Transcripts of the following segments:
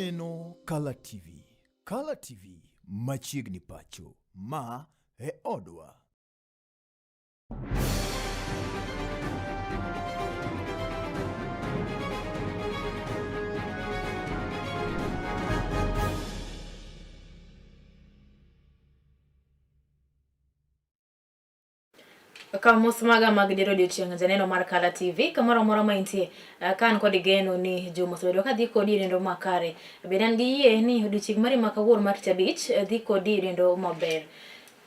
Ineno Kala TV. Kala TV machiegni pacho. Ma e odwa. Kaw mos maga mag dier odiochieng' janeno mar Kala TV kamoro amora ma intie ka an kod geno ni juma osebedo ka dhi kodi e nendo makare. Bende an gi yie ni odiochieng' mari ma kawuono mar tich abich dhi kodi e nendo maber.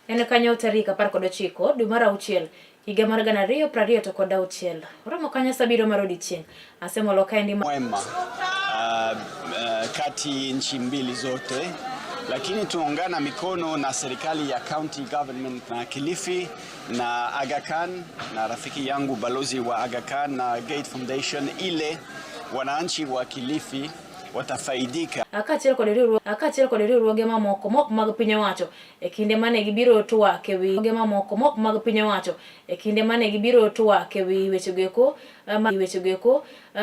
En kanyo tarik 19 dwe mar auchiel higa mar 2026. Oromo kanyo sa abiriyo mar odiochieng'. Asemolo kaendi mwema kati nchi mbili zote, lakini tuungana mikono na serikali ya county government na Kilifi na Aga Khan na rafiki yangu balozi wa Aga Khan na Gate Foundation, ile wananchi wa Kilifi watafaidika. Kaachiel kod riwruoge mamoko mok mag piny owacho e kinde mane gibiro twak e wi mamoko mok mag piny owacho e kinde mane gibiro twak e wi wechego eko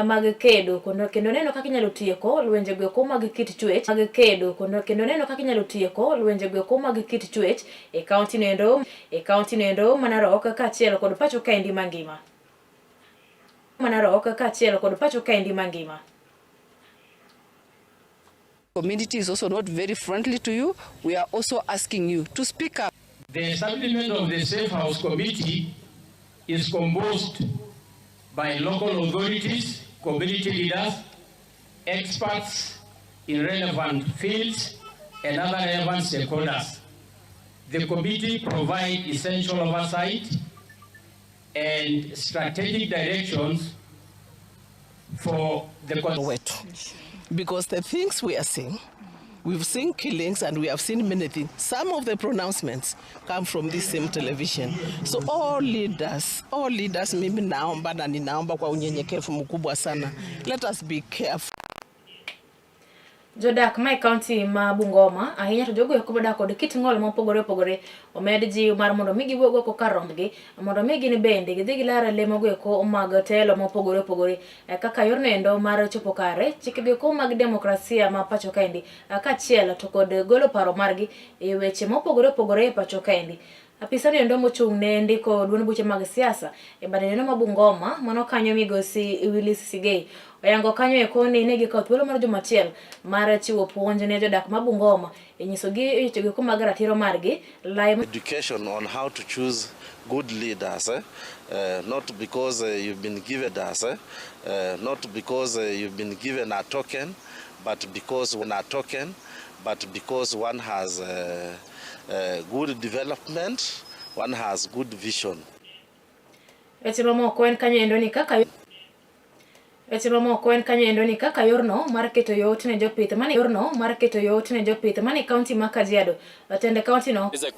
mag kedo kendo neno kaka inyalo tieko lwenjego eko mag kit chwech mag kedo kendo neno kaka inyalo tieko lwenjego eko mag kit chwech e kaunti noendo ma Narok kaachiel kod pacho kaendi mangima ma Narok kaachiel kod pacho kaendi mangima. Community is also not very friendly to you. We are also asking you to speak up. The establishment of the Safe House Committee is composed by local authorities, community leaders, experts in relevant fields, and other relevant stakeholders. The committee provides essential oversight and strategic directions for the wetu. Because the things we are seeing, we've seen killings and we have seen many things. Some of the pronouncements come from this same television. So all leaders, mimi naomba na ninaomba kwa unyenyekevu mkubwa sana, let us be careful. Jodak ma e kaunti ma Bungoma, ahinya to jogo eko modak kod kit ng'ol mopogore opogore, omed jiw mar mondo mi giwuog oko kar rombgi mondo mi gin bende gidhi gilar lemogo eko mag telo mopogore opogore kaka yorno endo mar chopo kare chikego eko mag demokrasia ma pacho kaendi kaachiel to kod golo paro margi e weche mopogore opogore e pacho kaendi. Apisa no endo mochung' ne ndiko duond buche mag siasa e bade neno ma Bungoma mano kanyo migosi Willis Sigei oyango kanyo eko ni ne gikawo thuolo mar juma achiel mar chiwo puonj ne jodak ma Bungoma e nyisogi wechego eko mag ratiro margi lai education on how to choose good leaders, eh? Not because you've been given us, eh? Not because you've been given a token, but because one a token, but because one has good development, one has good vision. Weche mamoko en kanyo endo ni kaka weche mamoko en kanyo endo ni kaka yorno mar keto yot ne jopith mane yorno mar keto yot ne jopith mane kaunti ma Kajiado jatend kaunti no waweze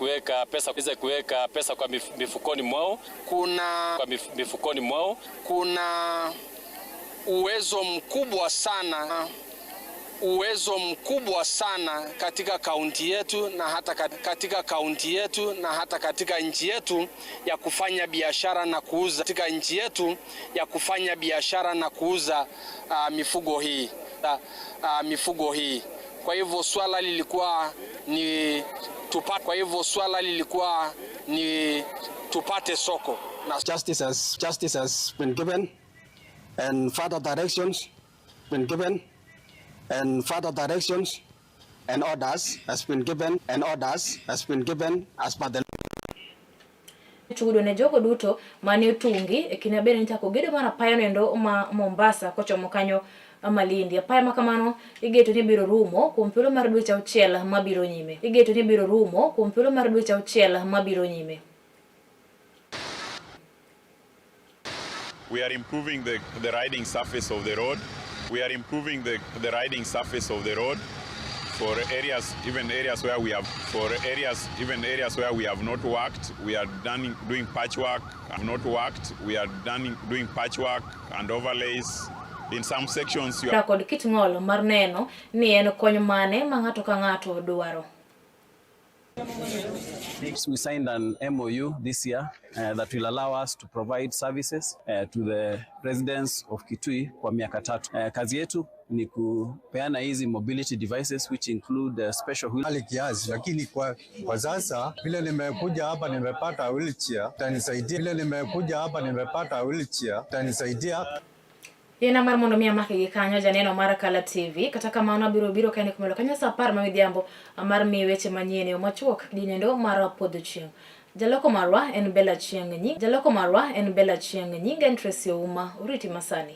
kuweka pesa kwa mifukoni mwao kuna kwa mifukoni mwao. Kuna uwezo mkubwa sana katika kaunti yetu na hata katika kaunti yetu na hata katika nchi yetu ya kufanya biashara na kuuza katika nchi yetu ya kufanya biashara na kuuza mifugo hii. Kwa hivyo swala lilikuwa ni tupate, kwa hivyo swala lilikuwa ni tupate soko na Justice has been given and further directions been given and further directions and orders has been given and orders has been given as per the chudo ne jogo duto mane otungi e kinde bende nichako gedo mar apaya noendo ma Mombasa kochomo kanyo Malindi. Apaya ma kamano igeto ni biro rumo kuom thuolo mar dweche 6 mabiro nyime. Igeto ni biro rumo kuom thuolo mar dweche 6 mabiro nyime. We are improving the riding surface of the road. We are improving the riding surface of the road for areas, even areas where we have, for areas, even areas where we have not worked. We are doing patchwork, have not worked. We are doing patchwork and overlays. In some sections, you are kod kit ng'ol mar neno ni en kony mane ma ng'ato ka ng'ato dwaro. We signed an MOU this year that will allow us to provide services to the residents of Kitui kwa miaka 3. Kazi yetu Ni kupeana hizi mobility devices which include special wheel hali kiasi, lakini kwa sasa vile nimekuja hapa nimepata wheelchair itanisaidia. Vile nimekuja hapa nimepata wheelchair itanisaidia. Yena mar mondo mi amaki gi kanyo janeno mar Kala TV. Kata kamano abiro biro kende kumelo kanyo sa 10 ma midhiambo mar miyi weche manyien e yo machuok dinendo mar podho chieng'. Jaloko marwa en Bella Chieng' nying Jaloko marwa en Bella Chieng' nying en Tracy Ouma. Uriti masani.